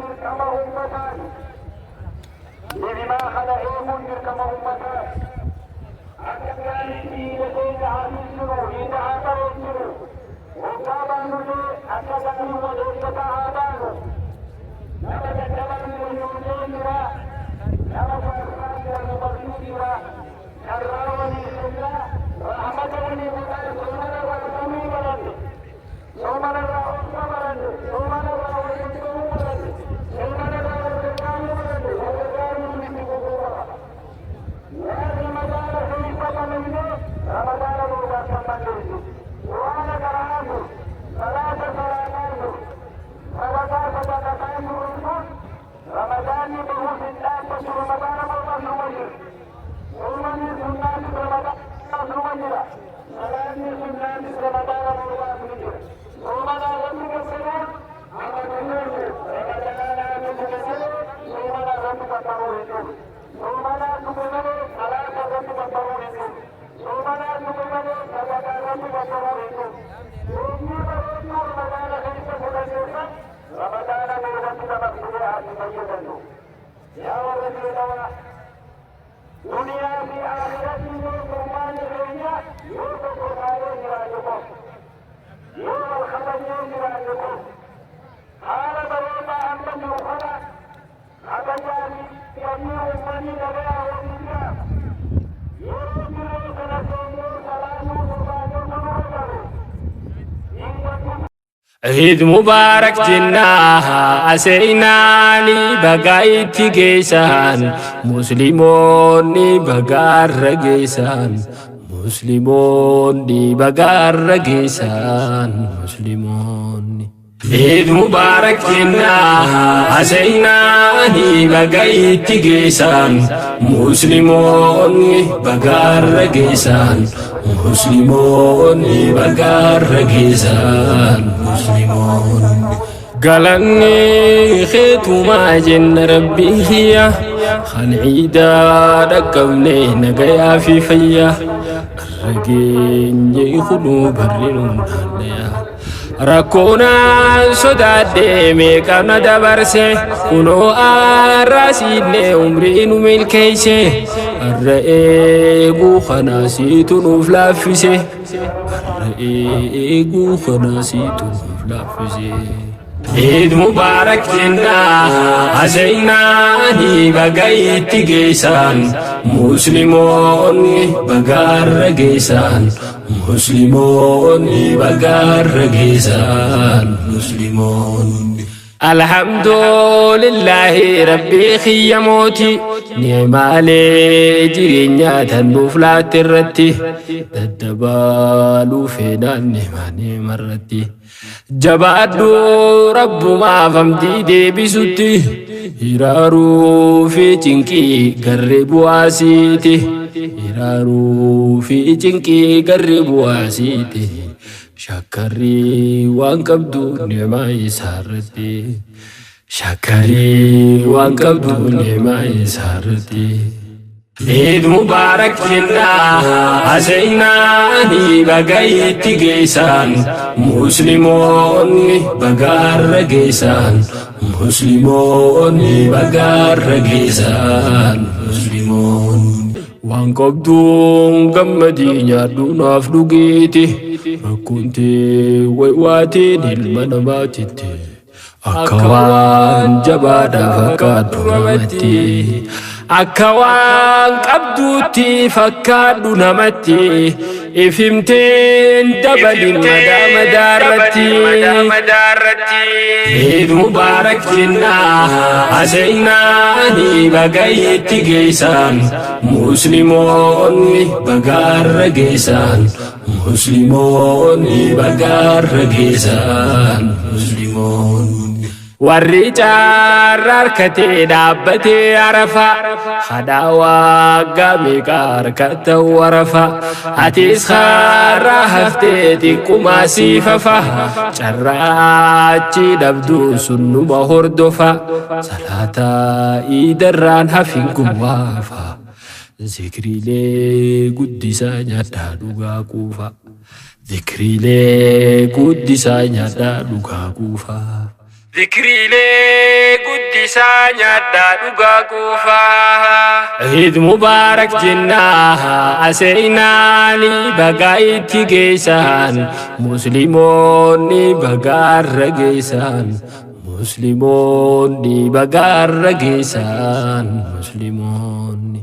Dirqama ummataati. Ni'imaa kana eeguun dirqama ummataati. Akka gaariitti iida keenya haa tiksinu, iida haa bareechinu. Waggaa baanullee akka gaarii wal eeggataa haa baanu. Nama dadhabaa jira, ijoolleen jira, nama jaarsaa jira, dubartii jira. Carraa walii kennaa, rahmata walii godhaa, soomana irraa sabrii baranne. Soomana irraa obsa baranne, soomana irraa wal danda'uu baranne, soomana irraa wal gargaaruu baranne, wal gargaaruun itti fufuu qaba. Waan Ramadaana keessa dalayne Ramadaana booda akka hin balleessine. Qur'aana qara'aa turre, salaata salaataa turre, sadaqaa sadaqataa turre sun Ramadaanni bahus hin dhaabbatu, Ramadaana boodas numa jira. Soomanni sunnaatis Ramadaanaas numa jira. Salaanni sunnaatis Ramadaana boodaas ni jira. Soomana irratti gabbaruun amma dhufuutu Ramadaanaatu dhufe malee soomana irratti gabbaruu hin dhufe. Soomanaa dhufe malee salaata irratti gabbaruu hin dhufe. Soomanaa dhufe malee sadaqaa irratti gabbaruu hin dhufe. Leenjii bareedduu Ramadaana keessa fudhanne san Ramadaana boodatti dabarsinee haa itti fayyadamnu. Yaa warra Dirre Dhawaa, duniyaa fi aakhiratti illee furmaanni keenya yoo tokko taanee jiraanne qofa. Yoo wal kabajnee jiraanne qofa. Haala bareedaa amma jiru kana kabajaa fi gatii uummanni nagayaa waliin jiraatu. Yeroo dirree kana seennee salaatuu sodaannetu nurra dabre. Hin gabbisnu. Eid Mubarak jennaa aseenaani baga itti geessan, Musliimoonni baga irra geessan, Musliimoonni baga irra geessan, Musliimoonni. Eid Mubarak jennaa aseenaani baga itti geessan, Musliimoonni baga irra geessan, Musliimoonni baga irra geessan, Musliimoonni. Galanni keetumaa jenna Rabbii kiyya, kan iidaa dhaqqabne nagayaa fi fayyaa. Irra geenye kunuu barri nuun naannaya. Rakkoonaan sodaadhee meeqa na dabarse, kunoo arraasiinne umrii nu milkeeyse. Har'a eeguu kana siitu nuuf laaffise. Har'a eeguu kana siitu nuuf laaffise. Eid Mubarak jennaa aseenaani baga itti geessan, Musliimoonni baga irra geessan, Musliimoonni baga irra geessan, Musliimoonni. Alhamdulillahi Rabbii kiyya mooti, ni'imaalee jireenyaa tan nuuf laatte irratti daddabaaluu feenaan ni'ima ni'ima irratti. Jabaadhu Rabbumaaf hamdii deebisutti, hiraaruu fi cinqii garri bu'aasiiti. Hiraaruu fi cinqii garri bu'aasiiti. Shakkarrii waan qabdu ni'maa isaarratti. Shakkarii waan qabdu ni'maa isaarratti. Eid Mubarak jennaa aseenaani baga itti geessan, Musliimoonni baga irra geessan, Musliimoonni baga irra geessan, Musliimoonni. Waan qabduun gammadii nyaadhu naaf dhugiiti, rakkoon tee waywaatiin ilma namaatitti. Akka waan jabaadha fakkaadhu namatti. Akka waan qabduutti fakkaadhu namatti. Ifimteen dabalin madaa madaarratti. Eid Mubarak jennaa aseenaani baga itti geessan, Musliimoonni baga irra geessan, Musliimoonni baga irra geessan, Musliimoonni. Warri carraa harkatee dhaabbatee Arafa, hadhaa waggaa meeqa harkatta warafa. Atis har'a haftee xiqqumaa siifafa, carraachi dhabdu sunnuma hordofa. Salaata iidarraan hafin gowwaafa, zikriilee guddisaa nyaadhaa dhugaa quufa. Zikriilee guddisaa nyaadhaa dhugaa quufa. Zikriilee guddisaa nyaadhaa dhugaa quufaa. Eid Mubarak jennaa aseenaani bagaa itti geessan Muslimoonni bagaarra geessan Muslimoonni bagaarra geessan Muslimoonni.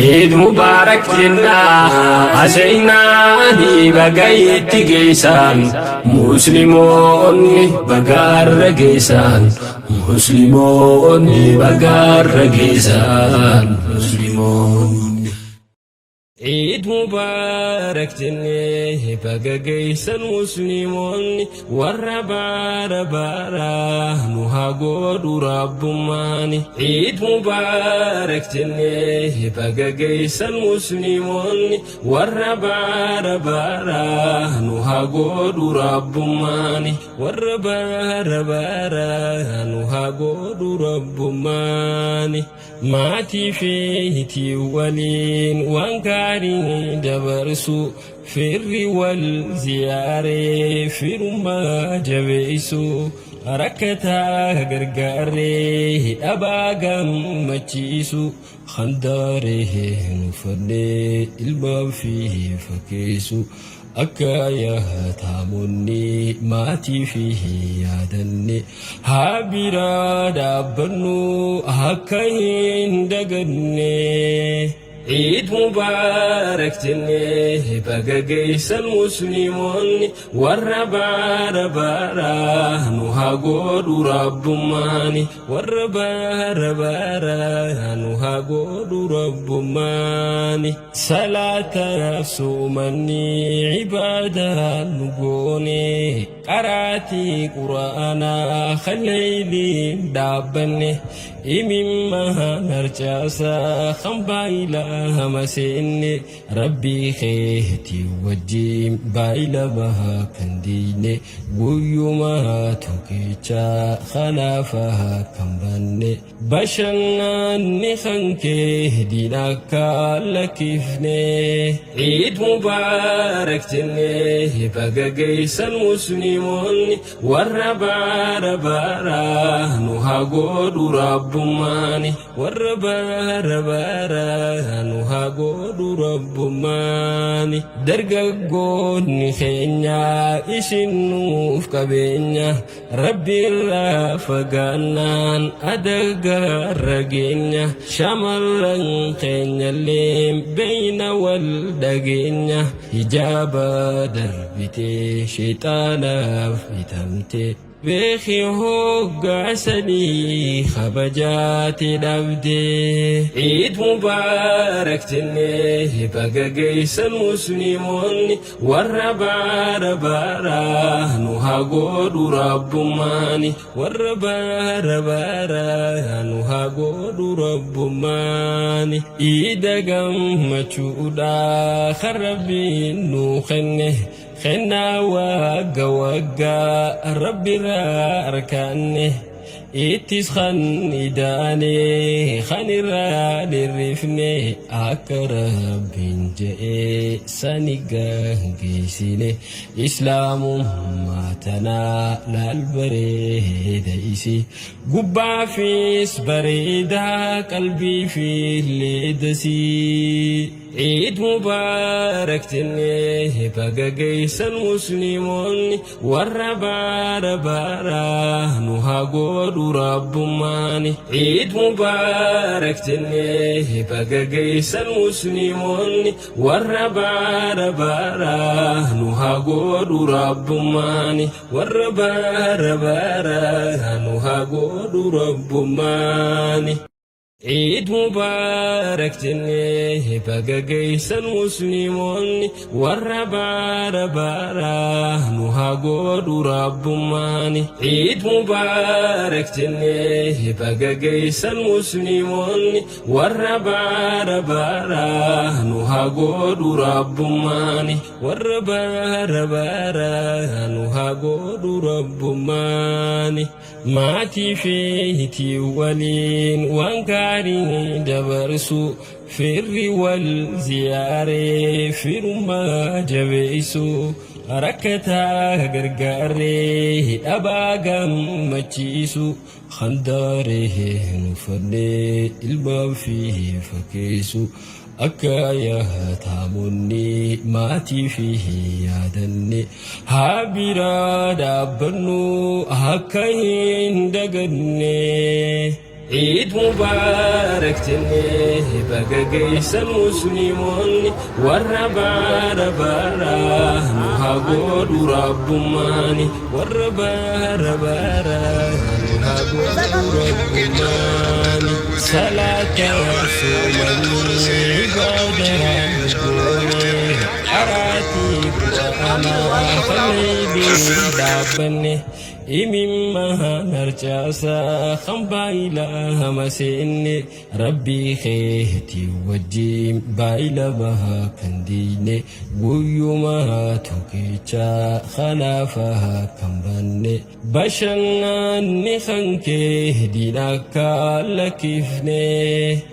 Eid Mubarak jennaa aseenaani baga itti geessan Muslimoonni bagaarra geessan Muslimoonni bagaarra geessan Muslimoonni. Eid Mubarak jennee baga geessan Muslimoonni warra baara baara nu haa godhu rabbummaani. Eid Mubarak jennee baga geessan Muslimoonni warra baara baara nu haa godhu rabbummaani. Warra baara baara nu haa godhu rabbummaani. Maatii feetii waliin waan gaarii dabarsu firri wal ziyaaree firummaa jabeessu rakkataa gargaaree dhabaa gammachiisu handaaree hin uffannee ilmaan fi fakkeessu akka yaataamonni maatii fi yaadanne haa biraa dhaabbannu akka hin daganne. Eid Mubarak jennee baga geessan Muslimoonni warra baara baara nu haa godhu rabbummaani warra baara baara nu haa godhu rabbummaani. Salaataaf soomanni ibaadaa nu goone qaraatii quraanaa kan leeyliin dhaabbanne imimmaan harcaasaa kan baay'ilaa maseenne rabbii keetii wajjin baay'ilama kan diine guyyuma tokkicha kanaafa kan banne. Bashannanni kan kee diina akka lakkifne. Eid Mubarak jennee baga geessan Muslimoonni warra baara baara nu haa godhu rabbummaani warra baara baara nu haa godhu rabbummaani. Dargaggoonni keenya isin nuuf qabeenya. Rabbiirraa fagaannaan adagaarra geenya shamarran keenyallee beeyna wal dhageenya hijaaba darbitee sheexaanaaf bitamte beeki hoggaasanii kabajaate dhabde. Eid Mubarak jennee baga geessan Muslimoonni warra baara baara nu haa godhu rabbummaani warra baara baara nu haa godhu rabbummaani iida gammachuudha kan rabbiin nu kenne kennaa wagga waggaa rabbirraa arkanne ittis kan idaane kan irraa dhirrifne akka rabbiin je'e sani gaggeessine islaamummaa tanaa laal bareeda isi gubbaafis bareedaa qalbiifis leedasii. Eid Mubarak jennee baga geessan Muslimoonni warra baara baara nu haa godhu rabbummaani. Eid Mubarak jennee baga geessan Muslimoonni warra baara baara nu haa godhu rabbummaani warra baara baara nu haa godhu rabbummaani. Eid Mubarak jennee baga geessan Muslimoonni warra baara baara nu haa godhu rabbummaani. Eid Mubarak jennee baga geessan Muslimoonni warra baara baara nu haa godhu rabbummaani warra baara baara nu haa godhu rabbummaani. Maatii feetii waliin waan gaarii dabarsu firri wal ziyaaree firummaa jabeessu Rakkataa gargaarree dhabaa gammachiisu handaaree hin uffannee ilma fi fakkeessu akka yaataamonni maatii fi yaadanne haa biraa dhaabbannu akka hin daganne. Ciid Mubaarak jennee baga geessan musliimoonni warra baara baara nu haa godhu rabbummaani warra baara baara nu haa godhu rabbummaani salaata soomanii ibaadaa goone qaraatii qur'aanaa falleebii dhaabbanne imimmaan harcaasaa kan baay'ilaa maseenne rabbii keetii wajjin baay'ilama kan diine guyyuma tokkicha kanaafa kan banne bashannanni kan kee diina akka lakkifne.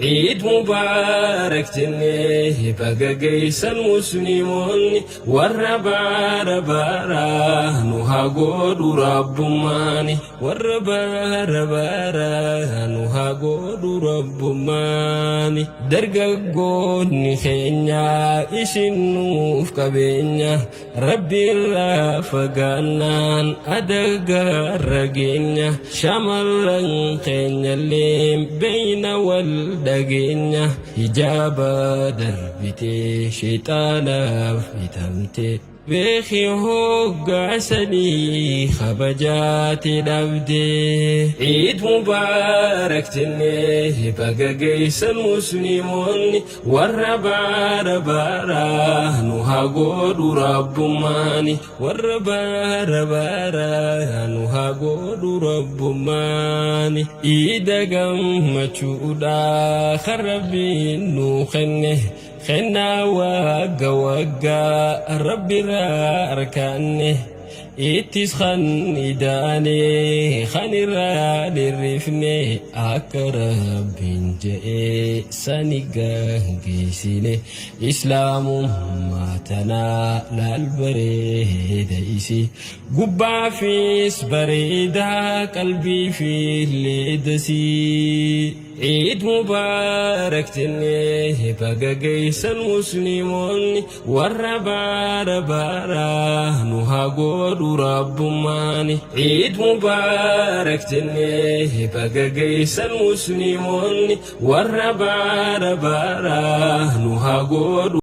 Ciid Mubaarak jennee baga geessan musliimoonni warra baara baara nu haa godhu rabbummaani warra baara baara nu haa godhu rabbummaani dargaggoonni keenya isin nuuf qabeenya rabbiirraa fagaannaan adagaarra geenya shamarran keenyallee beeyna wal dhageenya hijaaba darbitee sheexaanaaf bitamte beeki hoggaasanii kabajaati dhabde. Ciid Mubaarak jennee baga geessan musliimoonni warra baara baara nu haa godhu rabbummaani warra baara baara nu haa godhu rabbummaani iida gammachuudha kan rabbiin nu kenne kennaa wagga waggaa rabbirraa arkanne ittis kan idaane kan irraa dhirrifne akka rabbiin je'ee sani gaggeessine islaamummaa tanaa laal bareeda isi gubbaafis bareedaa qalbiifi leedasii. Ciid Mubaarak jennee baga geessan musliimoonni warra baara baara nu haa godhu rabbummaani. Ciid Mubaarak jennee baga geessan musliimoonni warra baara baara nu haa godhu.